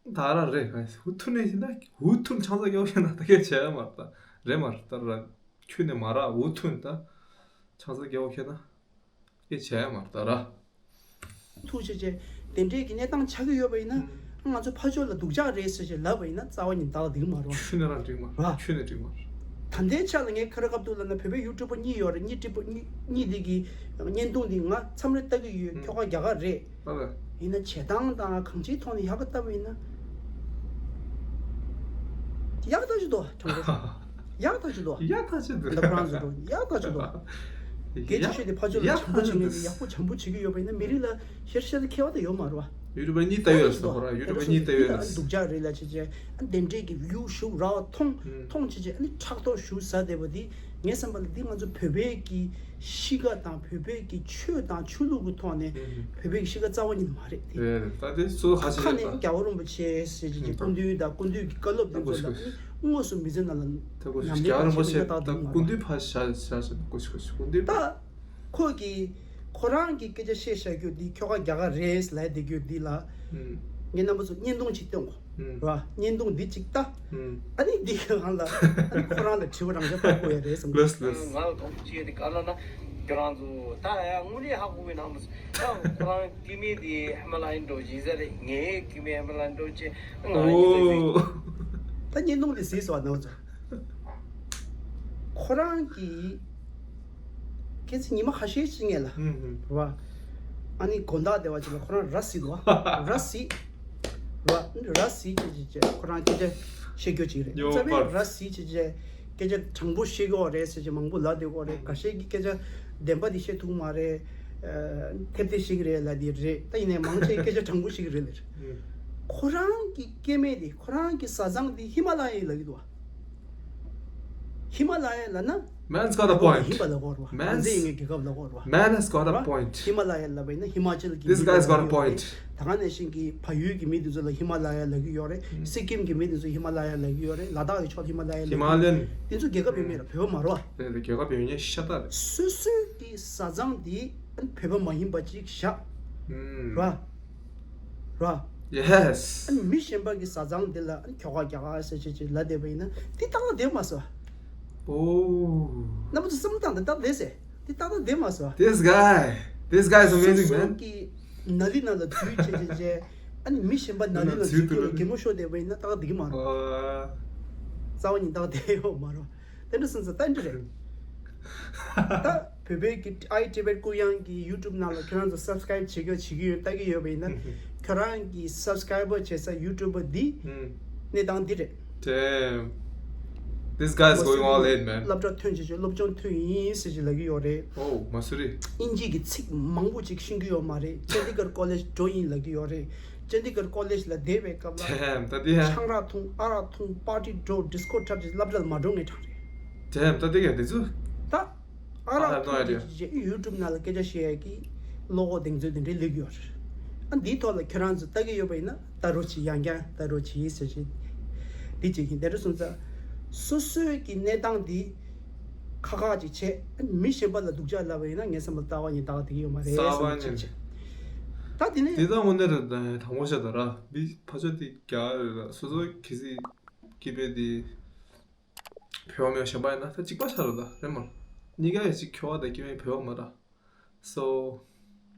ད་ར་རེད། ཧུ་ཐུ་ནས་ཡིན་ན་ཧུ་ཐུ་ཆང་ས་རྒྱག་ཤེས་ན་ད་གས་བྱས་མ་རེད། ད་རེད་མ་རེད། ད་ར་ཁྱོད་ནས་མ་ར་ཧུ་ཐུ་ད་ཆང་ས་རྒྱག་ཤེས་ན་གས་བྱས་མ་རེད་ད་ར། ཐུག་བྱས་བྱས་དེ་འདྲས་ཀྱི་གནས་སྟངས་ཆགས་ཀྱི་ཡོད་པ་ཡིན་ན། ང་ཚོ་ཕར་ཕྱོགས་ལ་སྡུག་ཅག་རེད་ཟེར་བྱས་ལབ་པ་ཡིན་ན་རྩ་བ་ཉིད་བདག་ལ་འགྲིག་མ་རེད་བ། ཁྱོད་ནས་རང་འགྲིག་མ་རེད། ཁྱོད་ནས་འགྲིག་མ་རེད། ད་ལྟའི་ཆ་ལ་ངས་ཁ་ར་ཁ་ཐུག་ལ་ན་བོད་པའི་ཡུ་ཊུབ་པ་གཉིས་ཡོད་རེད། གཉིས་ཊུབ་པ་གཉིས་གཉིས་འདི་གི་བརྙན་ཐུང་འདི་ང་མཚམས་རེ་ལྟ་གི་ཡོད། ཁྱོ་ག་རྒྱ་གར་རེད། ཨ་ལ། ཡིན་ན་བྱེད་སྟངས་དང་གང་ཅིའི་ཐོག་ནས་ཡག་ག་ལྟ་བ་ཡིན་ན། ཡག་ཐག་ཆོད་འདུག་དྲང་པོ། ཡག་ཐག་ཆོད་འདུག་ཡག་ཐག་ཆོད་འདུག་ད་ཁོ་རང་ཚོ་འགྲོ་ཡག་ཐག་ཆོད་འདུག་སྐད་ཆ་བཤད་དེ་ཕར་ཕྱོགས་ལ་ཡག་བྱམས་པོ་ཐག་ཆོད་བྱེད་མཁན་འདུག་དེ་ཡག་པོ་བྱམས་པོ་བྱེད་ཀྱི་ཡོད་པ་ཡིན་ན་མི་རིགས་ལ་ཤར་ཤར་དུ་ཁྱད་པར་དུ་ཡོད་མ་རེད་བ། ཡུ་ཊུབ་པ་གཉིས་ལྟ་ཡོད་ལ་སོ་ཁོ་རང་ཡུ་ཊུབ་པ་གཉིས་ལྟ་ཡོད་ལ། སྡུག་ཅག་རེད་ལ་བྱས་བྱས་ཨ་དེ་འདྲས་ཀྱི་ཝིའུ་ཞུ་རག་མཐོང་མཐོང་བྱས་བྱས་ཨ་ནི་ཕྲག་དོག་ཞུ་ཟ་བསྡད་པ་འདི་ངའི་བསམ་པ་ལ་འདི་ང་ཚོ་བོད་པའི་གི་གཤིས་ཀ་དང་བོད་པའི་གི་ཆོས་དང་ཆོས་ལུགས་ཀྱི་ཐོག་ནས་བོད་པའི་གི་གཤིས་ཀ་རྩ་བ་ཉིད་མ་རེད་དེ། རེད་རེད། ད་དེ་སོ་ཁ་ཤས་ཁ་ནས་རེད་ད། རྒྱལ་བ་རིན་པོ་ཆེ་ཟེར་བྱས་ཀྱི་སྐུ་མདུན་དང་སྐུ་མདུན་གྱི་བཀའ་སློབ་འདི་ཚོ་ལ་ཨ་ནི་དངོས་སུ་མི་ཚེ་ནང་ལ་ད་ཁོ་ཉམས་ལེན་བྱེད་ཀྱི་ཡོད་ད་སྐུ་མདུན་ཕར་བཞག་བཞག་བཞག་ཁོ་ཤི་ཁོ་ཤི་སྐུ་མདུན་ད། ཁོ་གིས་ཁོ་རང་གི་སྐད་ཆ་བཤད་བཞག་རྒྱུ་འདི་ཁྱོ་ག་རྒྱ་གར་རེད་ལབ་བསྡད་རྒྱུ་འདི་ལ། ངས་རྣམ་པ་ཚོ་བརྙན་ཐུང་ཅིག་སྟོན་གོ། ར་བརྙན་ཐུང་འདི་ཅིག་ལྟ། ཨ་ནི་འདི་གང་ལ་ཨ་ནི་ཁོ་རང་ལ་དྲི་བ་རང་འཇགས་པར་བཀོད་ཡ་རེད་བསམ་གི། ལོས་ལོས། ང་ལ་དོགས་པ་ཅིག་ཡོད་དེ་ག་ལ་ན་ཁྱོད་རང་ཚོ་ད་ཡ་དངོས་གནས་ཧ་གོ་གི་ནང་མི་ད་ཁོ་རང་སྐྱེ་དམན་དེ་ཧི་མ་ལ་ཡའི་འགྲོ་བཞིན་ས་རེད། ངའི་སྐྱེ་དམན་ཧི་མ་ལ་ཡའི་འགྲོ་ཅེ་ང་ཡིན་ས་རེད། ད་བརྙན་ཐུང་འདི་གཟིགས་སོ་ནང་ཚོ། ཁོ་རང་གིས་ཁྱེད་ཚོ་ཉི་མ་ཁ་ཤས་ཤིག་ངེས་ལ། ཧུམ་ཧུམ། རེད་བ། ཨ་ནི་དགོང་དག་བདེ་བ་ཅིག་ལ་ཁོ་རང་ར་བཟི་འདུག་བ། ར་བཟི། ར་ར་བཟི་ཅིག་ཅིག་ཅིག་ཁོ་རང་སྐད་ཆ་བཤད་རྒྱུ་ཅིག་རེད། ཡོ་རྩ་བའི་པར། ར་བཟི་ཅིག་ཅིག་སྐད་ཆ་དྲང་པོ་བཤད་ཀྱི་ཡོད་རེད་ཟེར་ཅིག་མང་པོ་ལབ་བསྡད་ཀྱི་ཡོད་རེད། འགའ་ཤས་ཀྱིས་སྐད་ཆ་བདེན་པ་དེ་བཤད་ཐུབ་མ་རེད། ཐེབས་ཐེབས་ཤིག་རེད་ལ་དེ་རེད། ད་ཡིན་ནའི་མང་ཆེ་སྐད་ཆ་དྲང་པོ་ཞིག་རེད་ལེ། ཁོ་རང་གི་སྐྱེ་དམན་དེ་ཁོ་རང་གི་བཟའ་ཚང་དེ་ཧི་མ་ལ་ཡའི་ལ་གི་འདུག་བ། ཧི་མ་ལ་ཡ་ལ་ན། Man's got a point. ཧི་མ་ལ་གོ་ར་བ། Man's- ཨ་ཟེ་ཡིན་ངའི་རྒྱལ་ཁབ་ལ་གོ་ར་བ། Man has got a point. ཧི་མ་ལ་ཡ་ལ་བས་ན་ཧི་མ་ཅལ་གི། This guy's got a point. ད་ག་ནས་ཤིང་གི་བལ་ཡུལ་གི་མི་དེ་ཚོ་ལ་ཧི་མ་ལ་ཡ་ལ་གི་ཡོད་རེད། སི་ཀིམ་གི་མི་དེ་ཚོ་ཧི་མ་ལ་ཡ་ལ་གི་ཡོད་རེད། ལ་དྭགས་ཀྱི་ཕྱོགས་ཧི་མ་ལ་ཡ་ལ་གི་ཡོད་རེད། Himalayan. དེ་ཚོ་རྒྱལ་ཁབ་ཡོད་མེད་ལ་བོད་པ་མ་རེད་བ། རེད་རེད། རྒྱལ་ཁབ་ཡོད་མཁན་ཤ་སྟག་རེད། སོ་སོའི་གི་བཟའ་ཚང་དེ་བོད་པ་མ་ཡིན་པ་ཅིག་བཞག་ཨུམ། ར། ར། Yes. ཨ་ནི་མི་གཞན་པ་གི་བཟའ་ཚང་དེ་ལ་ཨ་ནི་ཁྱོ་ག་རྒྱ་གར་ཟེར་བྱས་བྱས་ལབ་བསྡད་པ་ཡིན་ན་དེ་ཏག་ཏག་བསྡད་མ་སོང་། ཨོ། རྣམ་པ་ཚོ་བསམ་བློ་བཏང་དང་ཏག་ཏག་བསྡད་ཟེར། དེ་ཏག་ཏག་བསྡད་མ་སོང་། This guy. This guy is amazing, man. སོ་སོ་གི་ནཱ་ལི་ནང་ལ་འཛུལ་བྱས་བྱས་བྱས་ཨ་ནི་མི་གཞན་པ་ནཱ་ལི་ནང་འཛུལ་རྒྱུ་ལ་གད་མོ་ཤོར་བསྡད་པ་ཡིན་ན་ཏག་ཏག་བསྡད་ཀྱི་མ་རེད། ཨོ། རྩ་བ་ཉིད་ཏག་ཏག་བསྡད་ཡོད་མ་རེད། དེ་འདྲ་སོང་ཙང་ད་འདི་རེད། ད་བོད་པའི་གི་I Tibet ཀུ་ཡང་གི་YouTube ནང་ལ་ཁྱེད་རང་ཚོ་subscribe བྱེད་ཀྱི་བྱེད་ཀྱི་ཡོད་ལྟ་གི་ཡོད་པ་ཡིན་ན། ཁྱོད་རང་གི་subscriber བྱེད་ས་YouTuber འདི་གནས་སྟངས་འདི་རེད། Damn. This guy is going all in, man. སློབ་གྲྭ་ཐོན་བྱས་བྱས་སློབ་སྦྱོང་ཐོན་ཡིན་ཟེར་གྱི་ལབ་ཀྱི་ཡོད་རེད། ཨོ་མ་སུ་རི། དབྱིན་ཇི་གི་ཚིག་མང་པོ་ཅིག་ཤེས་ཀྱི་ཡོད་མ་རེད། ཅན་དི་གར་ཀོ་ལེཇ་འགྲོ་ཡིན་ལབ་ཀྱི་ཡོད་རེད། ཅན་དི་གར་ཀོ་ལེཇ་ལ་བསྡད་པའི་སྐབས་ལ། Damn. ད་དེ་ཡང་ཆང་རག་འཐུང་ཨ་རག་འཐུང་པར་ཊི་འགྲོ་ཌི་སི་ཀོ་འཁྲབ་ཅིག་སློབ་གྲྭ་ལ་མ་འགྲོ་ངེས་དྲང་རེད། Damn. ད་དེ་ག་དེ་ཚོ། ད་ཨ་རག་འཐུང་ཅིག་ཅིག་ཅིག་ཡུ་ཊུབ་ནང་ལ་སྐད་ཆ་བཤད་ཡ་གི་བློ་ཁོག་གདེང་ཚོད་དེ་འདྲའི་སླེབས་ཡོད་རེད། ཨ་འདིའི་ཐོག་ལ་ཁྱོད་རང་ཚོ་ལྟ་གི་ཡོད་པ་ཡིན་ན་ལྟ་རོགས་བྱེད། ཡང་བསྐྱར་ལྟ་རོགས་བྱེད་ཟེར་བྱེད། འདི་གཅིག་ཡིན། དེ་འདྲ་སོང་ཙང་སོ་སོའི་གི་གནས་སྟངས་འདི། ཁག་ཁག་ཅིག་བྱས། མི་གཞན་པ་ལ་སྡུག་ཅག་ལབ་པ་ཡིན་ན་ངའི་བསམ་པར་ལྟ་བ་ཉིད་ལྟ་བ་དེ་གི་ཡོད་མ་རེད་བསམ་པ་ཅིག་བྱས། ད་དེ་ནས་དེ་ད་དངོས་གནས་རེད། དང་པོ་ཤ་ད་ར་མི་ཕ་ཆོས་དེ་རྒྱ་རེད་ལ་སོ་སོ་གི་སི་སྐྱེ་བོ་དེ་བོད་པ་མེད་གཞན་པ་ཡིན་ན་ད་གཅིག་པ་ཤ་རེད་ད་རེད་མ། གཉིས་ཀ་ཡི་གཅིག་ཁྱོ་བ་དང་སྐྱེ་དམན་བོད་པ་མ་ར། So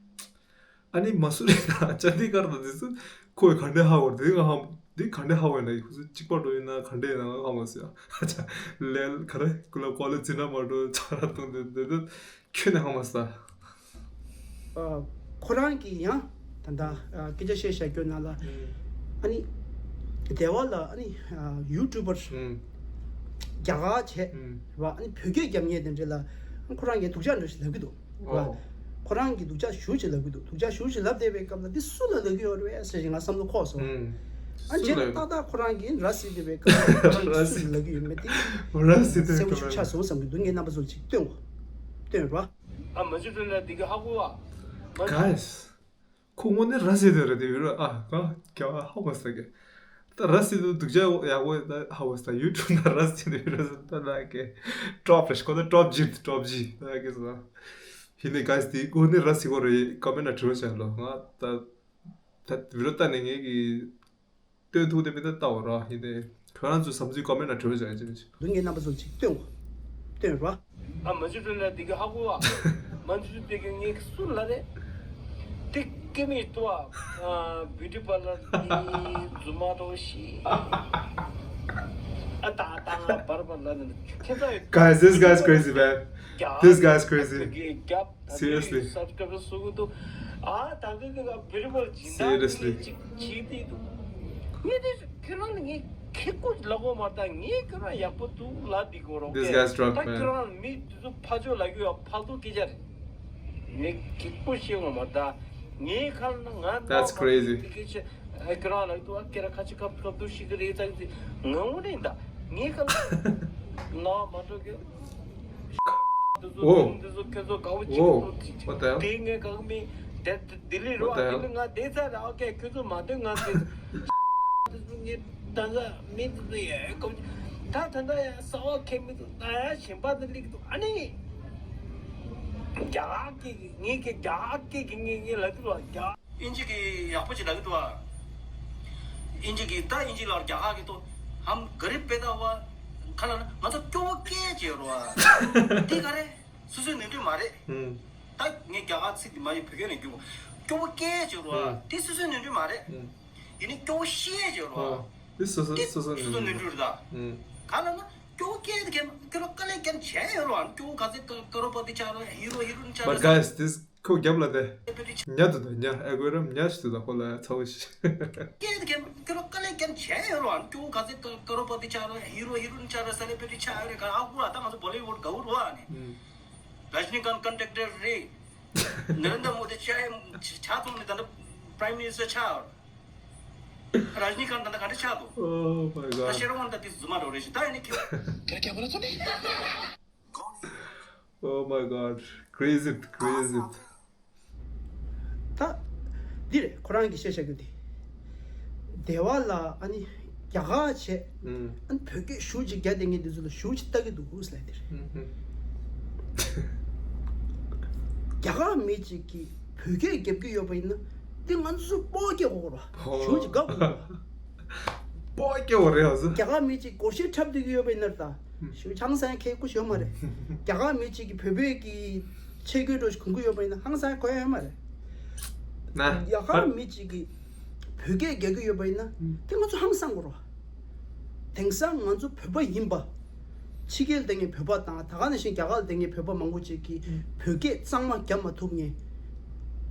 ཨ་ནི་མ་སུ་རི་དང་ཅན་དི་གར་དང་དེ་ཚོ་ཁོས་ག་འདྲས་ཧ་གོ་ར། དེ་ང་ཧ་འདི་ག་འདྲས་ཧ་གོ་ཡིན་ན་ཁོ་ཚོ་གཅིག་པ་འགྲོ་ཡིན་ན་ག་འདྲས་ཡིན་ན་ང་ཧ་མ་སོང་ཡ། ལས་ག་རེ་ཀུ་ལ་ཀོ་ལེ་ཙི་ན་མ་འགྲོ་ཆ་ར་གཏོང་དེ་དེ་དེ་ཁྱོད་ནས་ཧ་མ་སོང་། ཨ་ཁོ་རང་གིས་ཡང་ད་ལྟ་ཨ་སྐད་ཆ་བཤད་བཤད་སྐྱོན་ནང་ལ་ཨ་ནི་སྡེ་བ་ལ་ཨ་ནི་ཨ་ཡུ་ཊུབ་པར་རྒྱ་གར་བྱས་ར་ཨ་ནི་བོད་སྐད་རྒྱབ་མཁན་དེ་འདྲས་ལ་ཁོ་རང་གིས་སྡུག་ཅག་འདྲ་ཞིག་ལབ་ཀྱི་འདུག་ར། ཨོ། ཁོ་རང་གིས་སྡུག་ཅག་ཞེ་པོ་ཅིག་ལབ་ཀྱི་འདུག་སྡུག་ཅག་ཞེ་པོ་ཅིག་ལབ་བསྡད་པའི་སྐབས་ལ་འདི་སུ་ལ་ལབ་ཀྱི་ཡོད་རེད་ཟེར་ཞིག་ང་བསམ་བློ་འཁོར་སོང་། ཨུམ། ཨ། སུ་རྗེས་ལ་ལ་ཏག་ཏག་ཁོ་རང་གིས་ར་བཟི་བསྡད་པའི་སྐབས་ལ་ཁོ་རང་གིས་ར་བཟི་སུ་ལ་ལབ་ཀྱི་ཡོད་མེད་དེ་ར་བཟི་བསྡད་གསལ་པོ་ཞིག་ཆགས་སོང་བསམ་གྱི་འདུག་ངས་རྣམ་པ་ཚོར་ཅིག་སྟོན་དགོས། སྟོན་རོགས། ཨ། མ་ཅི་ཏུ་ལ་འདི་ག་ཧ་གོ་བ། Guys, ཁོ་དངོས་གནས་ར་བཟི་བསྡད་རེད་དེ་ཡོད་ར། ཨ། ག་ག་ཧ་གོ་ས་གི། ད་ར་བཟི་བསྡད་སྡུག་ཅག་ཡག་པོ་ད་ཧ་གོ་ས། YouTube ན་ར་བཟི་བསྡད་ཡོད་ར་ད་ན་གི། ཀྲོབ་རེད་ཁོ་ད་ཀྲོབ་ཇི་ཀྲོབ་ཇི་ད་གི་ས། ཧི་ནི་guys དེ་དངོས་གནས་ར་བཟི་གོ་རེད། ཀོ་མེན་ན་བྲིས་བྱ་ལོ། ང་ད་ད་བི་ཌི་ཡོ་ལྟ་ནས་ངས་གི། སྟོན་ཐུབ་དེ་མི་ད་ལྟ་བ་ར་ཡིན་ཏེ། ཁྱོད་རང་ཚོའི་བསམ་ཚུལ་ཀོ་མེན་ན་བྲིས་བྱ་ཡིན་ཅི་མི་ཅི། འདུག་ངས་རྣམ་པ་ཚོར་ཅིག་སྟོན་དགོས། སྟོན་རོགས། ཨ། མ་ཅི་ཏུ་ལ་འདི་ག་ཧ་གོ་བ། མ་ཅི་ཏུ་འདི་ག་ངས་སུ་ལ་རེད། དེ་ཀེ་མི་ཏུ་ཨ། བིའུ་ཊི་པར་ལར་དེ་རྫུན་མ་རོ་ཤི། ཨ། ད་ད་ང་བར་བར་ལ་ནི་ཁྱེད་ཚ་Guys, this guy's crazy, man. This guy's crazy. རྒྱབ། Seriously. སབ་སི་ཀ་རབ་སུ་གུ་དུ། ཨ། ད་གི་གི་ག་བེ་རི་བར་ཇི་ད་Seriously. ཅིག་ཅིག་དེ་དུ། ངས་དེ་ཁྱོད་རང་ལ་ངས་ཁེ་ཀོ་ལ་གོ་མ་ད་ངས་ཁྱོད་རང་ཡག་པོ་འདུག་ལ་འདི་གོ་རོགས། This guy's drunk, ད་ཁྱོད་རང་མི་དེ་ཚོ་ཕ་ཆོས་ལ་གི་ཡ་ཕ་ཏུ་སྐད་ཆ་རེད། ངས་ཁེ་ཀོ་ཤེས་གོ་མ་ད་ངས་ཁ་ལ་ང་ན་That's crazy. དེ་སྐད་ཆ། ཨ། ཁྱོད་རང་ལ་དུ་ཨ་སྐད་ར་ཁ་ཅིག་ཁབ་ཁབ་དུ་ཤི་གི་རེད་ཙང་ཙི་ང་འོ་ནས་ད་ངས་ཁ་ལ་ན་མ་འགྲོ་གི། འདི་ཚོ་འདི་ཚོ་ཁྱོད་ཚོ་དགའ་བོ་ཅིག་འདུག་དེ་ངས་གང་མི་དེ་ལྡི་ལི་རོ། ལྡི་ལི་ང་བསྡད་ཚར་ར། ཨོ་ཀེ། ཁྱོད་ཚོ་མ་འདོད་ང་དེ་འདི་ཚོ་ངས་ད་ལྟ་མི་འདི་ཚོ་ཡ་ཀོ་ད་ད་ལྟ་ཡ་ས་བ་ཁེ་མི་འདུག་ད་ཡ་གཞན་པ་འདི་ལིག་འདུག་ཨ་ནི་རྒྱ་གར་སྐད་ཀྱི་ངས་ཀྱི་རྒྱ་གར་སྐད་ཀྱི་ངས་ངས་ལབ་འདུག་རྒྱ། ཨིན་ཇི་གི་ཡག་པོ་ཅིག་ལབ་ཀྱི་འདུག་ཨ། ཨིན་ཇི་གི་ད་ཨིན་ཇི་ལ་རྒྱ་གར་གི་ཏོ་ཧམ་ག་རི་པེ་ད་བ་ཁ་ལ་ན་ང་ཚོ་སྐྱོ་བོ་སྐད་ཅེས་རོ་ཨ། དེ་ག་རེ་སོ་སོའི་ནོར་འཁྲུལ་མ་རེད། ད་ངས་རྒྱ་གར་ཚིག་དེ་མ་ཡིན་བོད་སྐད་ནས་རྒྱུག་སྐྱོ་བོ་སྐད་ཅེས་རོ་ཨ། དེ་སོ་སོའི་ནོར་འཁྲུལ་མ་རེད། ཡིན་ནའི་སྐྱོ་བོ་ཤེས་ཅེས་རོ་ཨ། དེ་སོ་སོ་དེ་སོ་སོ་སོ་སོའི་ནོར་འཁྲུལ་རེད་ད། ག་ལ་ན་སྐྱོ་བོ་སྐད་དེ་ག་རེ་དཀའ་ལས་ཀྱང་བྱས་ཡོད་རོ་ཨ། སྐྱོ་བོ་ག་ཚོད་ཀ་རོ་པ་དེ་ཆགས་རོ་ཧི་རོ་ཧི་རོ་ནི་ཆགས་But རོ་guys, this ཁོ་རྒྱབ་ལ་དེ། ཉ་དུ་དང་ཉ་ཨེ་གོ་རམ་ཉ་ཞིག་ཏུ་དང་ཁོ་ལ་ཚ་བོ་ཞིག་སྐད་དེ་ཁྱོད་ཁྱོད་དཀའ་ལས་ཀྱང་བྱས་ཡོད་རོ། ཨ་ནི་ཁྱོད་ག་ཚོད་ཀ་རོ་པ་ཏི་ཆགས་རོ། ཧི་རོ་ཧི་རོ་ནི་ཆགས་རོ། སེ་ལེ་བི་རི་ཊི་ཆགས་ཡོད་རེད། ག་ཨ་ཁུ་ཨ་ད་ང་ཚོ་བོ་ལི་ཝུཌ་དགའ་བོ་རོ། ཨ་ནི་ར་ཇི་ནི་ཀཱན་ཀོན་ཊེག་ཊར་རེད། ནེ་རེན་དྲ་མོ་དི་ཆགས་ཆགས་ཐོང་ནི་ད་ནི་པ་རའིམ་མི་ནི་སི་ཊར་ཆགས་ཡོད་རེད། ར་ཇི་ནི་ཀཱན་ད་ནི་ག་འདྲ་ཆགས་འདུག Oh my ད་god. ཤེ་ར་ཝན་ད་དི་རྫུན་མ་རོ་རེད་ཤི། ད་ཡ་ནི་ཁྱོད། Oh my god. Crazy, crazy. ད་འདི་རེད་ཁོ་རང་གིས་བཤད་བཞག་རྒྱུ་དེ། སྡེ་བ་ལ་ཨ་ནི་རྒྱ་གར་བྱས། ཨ་ནི་བོད་སྐད་ཞེ་ཅིག་རྒྱག་བསྡད་མཁན་འདི་ཚོ་ལ་ཞེ་ཅིག་ལྟ་གི་འདུག་ཟེར་དེ་རེད། རྒྱ་གར་མི་གཅིག་གིས་བོད་སྐད་རྒྱབ་ཀྱི་ཡོད་པ་ཡིན་ན་འདི་ང་ཚོ་སྤོ་སྐད་གོ་གོ་ར་ཞེ་ཅིག་དགའ་གོ་གོ་ར། སྤོ་སྐྱེ་བོ་རེད་བ་ཟེར། རྒྱ་གར་མི་གཅིག་སྒོར་གཞས་འཁྲབ་སྡོད་ཀྱི་ཡོད་པ་ཡིན་ན་ད། ཞུ་ཆང་ས་ཡང་ཁེ་ཀུ་ཞོ་མ་རེད། རྒྱ་གར་མི་གཅིག་གིས་བོད་བོད་ཀྱི་ཆས་གོས་འདྲ་ཞིག་གོན་གྱི་ཡོད་པ་ཡིན་ན་ཧང་སང་གོ་ཡ་ཡོད་མ་རེད། ན། རྒྱ་གར་མི་གཅིག་གིས་བོད་སྐད་རྒྱག་གི་ཡོད་པ་ཡིན་ན་དེ་ང་ཚོ་ཧང་སང་གོ་རོ། དེང་སང་ང་ཚོ་བོད་པ་ཡིན་པ། ཕྱི་རྒྱལ་བསྡད་མཁན་བོད་པ་དང་ད་ག་ནང་བཞིན་རྒྱ་གར་ལ་བསྡད་མཁན་བོད་པ་མང་པོ་ཅིག་གིས་བོད་སྐད་གཙང་མ་རྒྱབ་མ་ཐུབ་མཁན།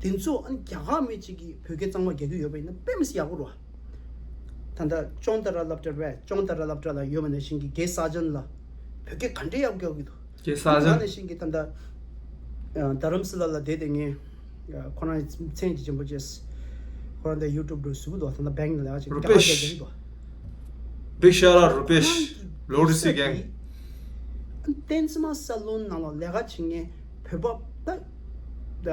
དེ་ཚོ་ཨ་ནི་རྒྱ་གར་མི་གཅིག་གིས་བོད་སྐད་གཙང་མ་རྒྱག་གི་ཡོད་པ་ཡིན་ན་དཔེ་མི་སྲིད་ཡག་པོ་རེད་བ། ད་ལྟ་ཅོང་ཏ་ར་སློབ་གྲྭ་རེད། ཅོང་ཏ་ར་སློབ་གྲྭ་ལ་ཡོད་པ་ནང་བཞིན་གྱི་རྒན་ས་ཇན་ལགས་བོད་སྐད་ག་འདྲ་ཡག་པོ་རྒྱག་གི་འདུག་རྒན་ས་ཇན། ད་ག་ནང་བཞིན་གྱི་ད་ལྟ་རྡ་རམ་ས་ལ་ལ་བསྡད་བསྡད་མཁན། ཁོ་རང་མཚན་གྱི་ཆེན་པོ་བཅས། ཁོ་རང་དེ་ཡུ་ཊུབ་འགྲོ་ཟུག་འདུག་ད་ལྟ་བེང་ལ་ཡག་ཅིག་རུ་པེཤ། ཀ་ཁ་རྒྱག་གི་འདུག Big shout out, Rupesh. Lord is again. བསྟན་འཛིན་མ་ས་ལོན་ནང་ལ་ལས་ཀ་བྱེད་མཁན་བོད་པ་ད། ད་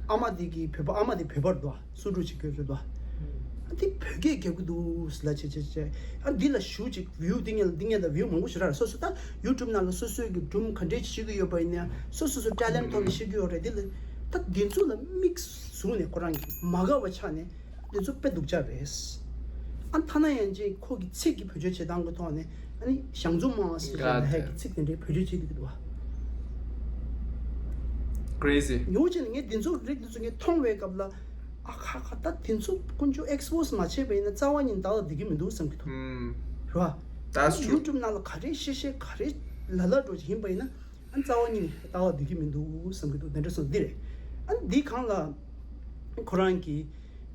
ཨ་མ་དེ་གི་བོད་པ་ཨ་མ་དེ་བོད་པ་རེད་དོ། སུ་འགྲོ་བྱེད་ཀྱི་རེད་དོ། དེ་བོད་སྐད་རྒྱག་གི་འདུག་ཟེར་ལ་བྱེད་བྱེད་བྱེད། ཨ་འདི་ལ་ཞུ་ཅིག་བིའུ་འདི་ངན་འདི་ངན་དང་བིའུ་མང་པོ་ཞིག་རག་རེད། སོ་སོ་ད་ཡུ་ཊུབ་ནང་ལ་སོ་སོའི་གི་སྒྲུང་ག་འདྲས་ཤེས་ཀྱི་ཡོད་པ་ཡིན་ན་སོ་སོ་སོ་ཊེ་ལེན་ཐོག་ནས་ཤེས་ཀྱི་ཡོད་རེད། འདི་ལ་ད་འདི་ཚོ་ལ་དམིགས་བཟུང་ནས་ཁོ་རང་གི་མ་དགའ་བ་ཆགས་ནས། འདི་ཚོ་དཔེ་སྡུག་ཅག་རེད། ཨ་ཐ་ན་ཡང་ཅིག་ཁོ་གི་ཚིག་གི་བེད་སྤྱོད་བྱེད་སྟངས་ཀྱི་ཐོག་ནས་ཨ་ནི་ཞང་ཚོ་མང་ཟེར་ཡ་ལ་ཧད་ཀྱི་ཚིག་དེ་འདྲའི་བེད་སྤྱོད་བྱེད་ཀྱི་འདུག་བ། Crazy. ཉོ་བྱས་ནས་ངས་འདི་ཚོ་རིགས་འདི་ཚོ་ངས་མཐོང་བའི་སྐབས་ལ་ཨ་ཁ་ཁ་ད་དེ་ཚོ་ཀུན་སྤྱོད་ཨེག་སི་པོ་སི་མ་བྱས་པ་ཡིན་ན་རྩ་བ་ཉིད་ནས་བདག་ལ་བསྡད་ཀྱི་མི་འདུག་བསམ་གྱི་འདུག་རེད་བ། That's true. ཡུ་ཊུབ་ནང་ལ་ག་རེ་བཤད་བཤད་ག་རེ་ལབ་ལབ་འགྲོ་ཅིག་ཡིན་པ་ཡིན་ན། ཨ་རྩ་བ་ཉིད་ནས་ལྟ་བ་འདུག་གི་མི་འདུག་བསམ་གྱི་འདུག་དེ་འདྲ་སོང་འདི་རེད། ཨ་འདི་གང་ལ་ཁོ་རང་གིས་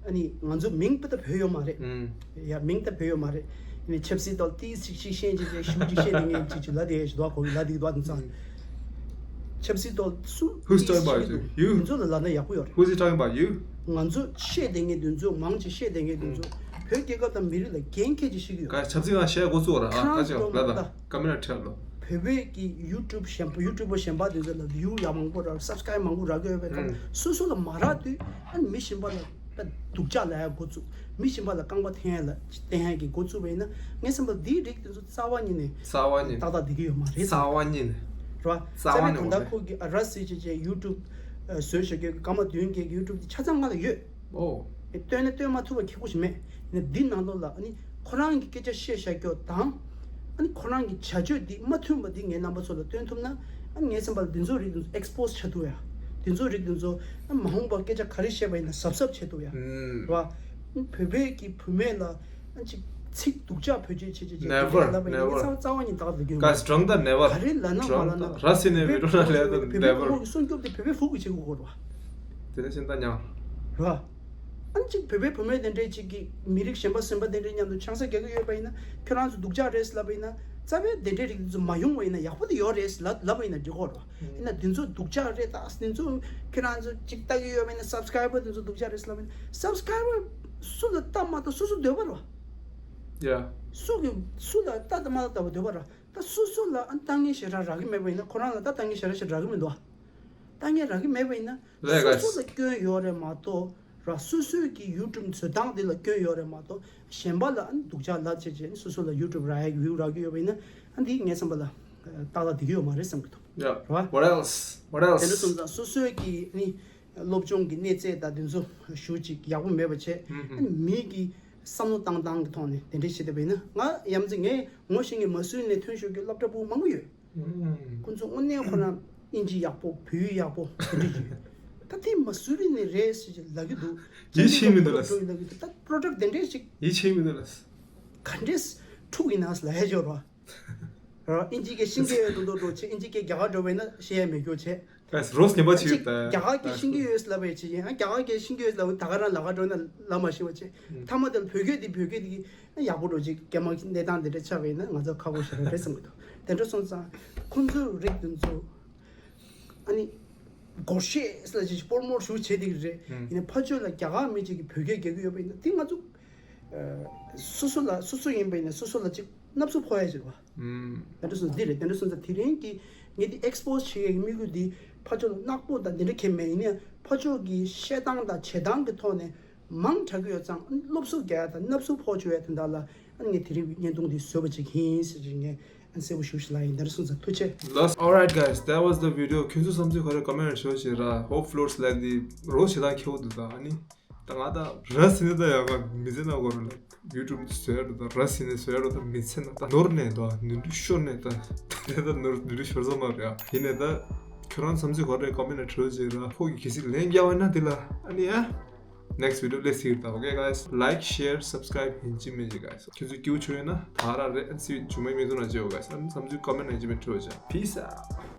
ཨ་ནི་ང་ཚོ་མིང་པ་ད་བོད་ཡོད་མ་རེད། ཡ་མིང་ད་བོད་ཡོད་མ་རེད། ཨ་ནི་ཆབ་སྲིད་ཐོག་ཏིས་ཅིག་ཅིག་ཤེས་ཅིག་ཅིག་ཞུ་ཅིག་ཤེས་དེ་ངས་ཅིག་ཅིག་ལ་དེ་ཞུ་དོག་གོ་གི་ལ་དེ་དོག་དེ་ཚང་། ཆབ་སྲིད་ཐོག་སུ་Who's talking about you? You? དེ་ཚོ་ལ་ལ་ན་ཡག་པོ་ཡོད་རེད། Who's he talking about? You? ང་ཚོ་ཤེས་དེ་ངས་དེ་ཚོ་མང་ཅིག་ཤེས་དེ་ངས་དེ་ཚོ་ བོད་རྒྱལ་ཁབ་དང་མི་རིགས་ལ་འགན་འཁྱེར་ཅིག་ཤེས་ཀྱི་ཡོད། ག་ཆབ་སྲིད་ང་བཤད་འགོ་ཚུགས་ར། ཨ་ཁ་ཁྲང་ཅིག་ལ་ད་ཀ་མེ་ར་ཁྲལ་ལོ། བོད་པའི་གི་ཡུ་ཊུབ་གཞན་པ་ཡུ་ཊུབ་པ་གཞན་པ་དེ་ཚོ་ལ་བིའུ་ཡག་མང་པོ་རག་སབ་སི་ཀ་རེབ་མང་པོ་རག་གི་ཡོད་པའི་ཁར་སོ་སོ་ལ་མ་རག་དུས་ཨ་ནི་མི་གཞན་པ་ལ་ད་སྡུག་ཅག་ལབ་ཡ་འགོ་བཙུགས། མི་གཞན་པ་ལ་རྐང་པ་འཐེན་ཡ་ལ་བསྟན་ཡ་གི་འགོ་བཙུགས་པ་ཡིན་ན་ངའི་བསམ་པར་འདིའི་རིགས་དེ་ཚོ་རྩ་བ་ཉིད་ནས་རྩ་བ་ཉིད་ཏག་ཏག་བསྡད་ཀྱི་ཡོད་མ་རེད་བསམ། རྩ་བ་ཉིད་ནས་རེད་བ། རྩ་བ་ཉིད་ནས་གང་ལྟར་ཁོ་གི་ཨ་ར་སི་ཅེ་ཅེ་ཡུ་ཊུབ་བཟོས་བཞག་གི་སྐར་མ་བདུན་བརྒྱད་ཀྱི་ཡུ་ཊུབ་དེ་ཆ་ཚང་ང་ལ་ཡོད། ཨོ། སྟོན་ན་སྟོན་མ་ཐུབ་པ་ཁེ་པོ་ཞིག་མེད། ནས་འདི་ནང་ལོགས་ལ་ཨ་ནི་ཁོ་རང་གི་སྐད་ཆ་བཤད་བཞག་རྒྱུ་དང་། ཨ་ནི་ཁོ་རང་གི་བྱ་སྤྱོད་འདི་མ་མཐུན་པ་འདི་ངའི་རྣམ་པ་ཚོ་ལ་སྟོན་ཐུབ་ན། ཨ་ནི་ངའི་བསམ་པ་ལ་འདི་ཚོ་རིགས་འདི་ཚོ་ཨེག་སི་པོ་སི་བྱ་ཐུབ་ཡ། འདི་ཚོ་རིགས་འདི་ཚོ་ཨ་མ་འོངས་པ་སྐད་ཆ་ག་རེ་བཤད་པ་ཡིན་ན་གཟབ་གཟབ་བྱེད་ཐུབ་ཡ། ཨུམ། རེད་བ། ཨ་ནི་བོད་པའི་གི་བུད་མེད་ལ་ཨ་ཅིག་ཚིག་སྡུག་ཅག་བེད་སྤྱོད་བྱེད་བྱེད་བྱེད་Never, འདི་ལབ་པ་ཡིན་ན never. རྩ་རྩ་བ་ཉིད་ཏག་ཏག་ཡོད། ག་སི་དྲང་ད་never། ག་རེ་ལབ་ན་མ་ལབ་ན་དྲང་ད་ར་སི་ནས་བོད་པའི་ཕྲུ་ནང་ལས་དང་བོད་པའི་never། ཕྲུ་གུ་སྲུང་སྐྱོབ་དེ་བོད་པའི་ཕྲུ་གུ་བྱེད་དགོས་རེད་བ། དེ་ནས་ཤིན་ཏུ་ཉག་རེད་བ། ཨ་ནི་གཅིག་བོད་པའི་བུད་མེད་དེ་འདྲས་གཅིག་གིས་མི་རིགས་གཞན་པ་གཞན་པ་དེ་འདྲས་མཉམ་དུ་ཆང་ས་རྒྱག་གི་ཡོད་པ་ཡིན་ན་ཁྱོད་རང་ཚོ་སྡུག་ཅག་རེད་ལབ་པ་ཡིན་ན། རྩ་བའི་དེ་འདྲས་རིགས་དེ་ཚོ་མ་ཡོང་བ་ཡིན་ན་ཡག་པོ་དེ་ཡོད་རེད་ལབ་ལབ་པ་ཡིན་ན་འགྲིག་གོ་རེད་བ། ཡིན་ན་འདི་ཚོ་སྡུག་ཅག་རེད་ད། འདི་ཚོ་ཁྱོད་རང་ཚོ་གཅིག་ལྟ་གི་ཡོད་པ་ཡིན་ན་སབ་སི་ཀ་རེབ་དེ་ཚོ་སྡུག་ཅག་རེད་ལབ་པ་ཡིན་ན་སབ་སི་ཀ་རེབ་སུ་ལ་ལྟ་མ་ལྟ་སོ་སོ་འདོད་པ་རེད་བ། ཡ། སུ་གི་སུ་ལ་ལྟ་ལྟ་མ་ལྟ་ལྟ་བ་འདོད་པ་རེད། ད་སོ་སོ་ལ་ཨ་ལྟ་མཁན་ཞེ་དྲག་རག་གི་མེད་པ་ཡིན་ན་ཁོ་རང་ལ་ད་ལྟ་མཁན་ཞེ་དྲག་ཞེ་དྲག་རག་གི་མི་འདུག་ལྟ་མཁན་རག་གི་མེད་པ་ཡིན་ན་རེད་སོ་སོ་ལ་སྐྱོན་ཡོད་རེད་མ་གཏོགས་ར། སོ་སོའི་གི་ཡུ་ཊུབ་བཟོ་སྟངས་འདི་ལ་སྐྱོན་ཡོད་རེད་མ་གཏོགས་གཞན་པ་ལ་ཨ་ནི་སྡུག་ཅག་ལབ་བྱས་བྱས་ནས་སོ་སོ་ལ་ཡུ་ཊུབ་རག་ཡག་བིའུ་རག་གི་ཡོད་པ་ཡིན་ན་ཨ་འདི་ངའི་བསམ་པ་ལ་ཏག་ཏག་བསྡད་ཀྱི་ཡོད་མ་རེད་བསམ་གི་འདུག Yeah. རེད་བ། What else? What else? དེ་འདྲ་སོང་ཙང་སོ་སོའི་གི་ཨ་ནི་སློབ་སྦྱོང་གི་གནས་ཚད་དང་དེ་ཚོ་ཞུ་ཅིག་ཡག་པོ་མེད་པ་བྱས། ཨ་ནི་མི་གི་བསམ་བློ་བཏང་སྟངས་ཀྱི་ཐོག་ནས་དེ་འདྲ་བྱེད་བསྡད་པ་ཡིན་ན་ང་ཡ་མཚན་ངས་ངོ་ཤེས་མཁན་མ་སུའི་ནས་ཐོན་ཤོར་གྱི་སློབ་གྲྭ་པོ་མང་པོ་ཡོད། ཁོང་ཚོ་དངོས་གནས་ཁོ་རང་ཨིན་ཇི་ཡག་པོ་བོད་ཡིག་ཡག་པོ་དེ་འདྲ་ཡོད། ད་དེ་མ་སུ་རི་ནས་རེད་ཟེར་གྱི་ལབ་ཀྱི་འདུག་ཡིད་ཆེས་མི་འདུག་ལ། ལབ་ཀྱི་འདུག་ད་པྲོ་ཌག་དེ་འདྲས་ཞིག་ཡིད་ཆེས་མི་འདུག་ལ། ག་འདྲས་འཁྲུག་ཡིན་ན་ལབ་ཡ་ཅོ་རོ། རོ་ཨིན་ཇི་གི་ཤིང་གི་འགྲོ་འགྲོ་འགྲོ་ཆེ་ཨིན་ཇི་གི་རྒྱ་གར་འགྲོ་བས་ན་ཤེས་ཡ་མེད་རྒྱུ་ཆེ། ཨེས་རོས་ཉན་པ་ཅིག་ཡོད་ད། རྒྱ་གར་གྱི་ཤེས་ཀྱི་ཡོད་ལབ་པའི་ཅིག་ཡིན། ཨ་རྒྱ་གར་གྱི་ཤེས་ཀྱི་ཡོད་ལབ་ད་ག་རང་ལ་ག་འགྲོ་ན་ལབ་མ་ཤེས་པ་ཅིག་ཐ་མ་དེ་ལ་བོད་སྐད་འདི་བོད་སྐད་འདི་ཡག་པོ་འགྲོ་ཅིག་སྐད་མ་གནས་སྟངས་འདི་འདྲ་ཆགས་པ་ཡིན་ན་ང་ཚོ་ཁག་པོ་ཞེ་དྲག་རེད་བསམ་གྱི་འདུག་དེ་འདྲ་སོང་ཙང་ཁོང་ཚོའི་རིགས་དེ་ཚོ་ཨ་ནི་སྒོར་གཞས་ལ་ཅིག་སྤོར་མོར་ཞུ་བྱེད་འདི་རེད། ཡིན་ན་ཕར་ཕྱོགས་ལ་རྒྱ་གར་མི་ཅིག་གིས་བོད་སྐད་རྒྱག་གི་ཡོད་པ་ཡིན་ན་དེ་ང་ཚོ་སོ་སོ་ལ་སོ་སོ་ཡིན་པ་ཡིན་ན་སོ་སོ་ལ་ཅིག་སྣབས་སུ་ཕོག་ཡ་ཅིག་རེད་བ། ཨུམ། དེ་འདྲ་སོང་ཙང་འདི་རེད། དེ་འདྲ་སོང་ཙང་དེ་རིང་གི་ངས་འདི་ཨེག་སི་པོ་སི་བྱེད་ཡག་གི་དམིགས་ཡུལ་འདི་ཕར་ཕྱོགས་ལ་ནག་པོ་དང་འདི་འདྲ་གང་མེད། ཡིན་ན་ཕར་ཕྱོགས་ཀྱི་བཤད་སྟངས་དང་བྱེད་སྟངས་ཀྱི་ཐོག་ནས་མང་དྲགས་ཀྱི་ཡོད་ཙང་སློབ་གསོ་རྒྱག་ཡ་དང་སྣབས་སུ་ཕོག་བཅུག་ཡ་དོན་དག་ལ་ཨ་ངས་དེ་རིང་གི་བརྙན་ཐུང་འདི་བཟོས་པ་ཅིག་ཡིན་ཟེར་གྱི་ངས་ཨ་གསལ་པོ་ཞུ་ཞིག་ལ་ཡིན། དེ་འདྲ་སོང་ཙང་ཐུགས་རྗེ་ཆེ། Alright guys, that was the video. ཁྱོད་ཚོ་བསམ་ཚུལ་ག་རེ་ཀོ་མེན་ཊི་ཤོག་ཅིག་ར། ཧོབ་ཕི་ལོར་སི་ལེག་འདི་རོ་བྱེད་སྟངས་ཁྱེའུ་འདུག་ད་ཨ་ནི། ད་ང་ད་ར་སི་ནི་ད་ཡག་ག་མི་ཚེ་ན་གོ་རུ་ལ་ཡུ་ཊུབ་བཟོས་རུ་ད་ར་སི་ནི་བཟོས་རུ་ད་མི་ཚེ་ན་ད་ནོར་ནས་ད་ནུ་འདུ་ཤོར་ནས་ད་ད་ད་ནོར་ནུ་འདུ་ཤོར་ས་མ་རེད་ཡ། ཡིན་ནས་ད་ཁྱོད་རང་བསམ་ཚུལ་ག་རེ་ཀོ་མེན་ཊི་བྲིས་རོགས་བྱེད་ར། ཁོ་གི་གལ་སྲིད་ལན་རྒྱག་པ་ན་དེ་ལ་ཨ་ནི་ཡ། Next video ལས་སྲིད་ད། Okay guys, like, share, subscribe ཡིན་གཅིག་མིན་གཅིག་guys. ཁྱོད་ཚོས་སྐྱིད་པོ་བྱུང་ཡོད་ན་ད་ར་རེད། ཨ་ནི་སྲིད་ཇུ་མའི་མི་ཚོ་ན་བརྗེ་བ་guys. ཨ་ནི་བསམ་ཚུལ་ཀོ་མེན་ཊི་ནང་ཇི་མེད་བྲིས་རོགས་བྱེད། Peace out.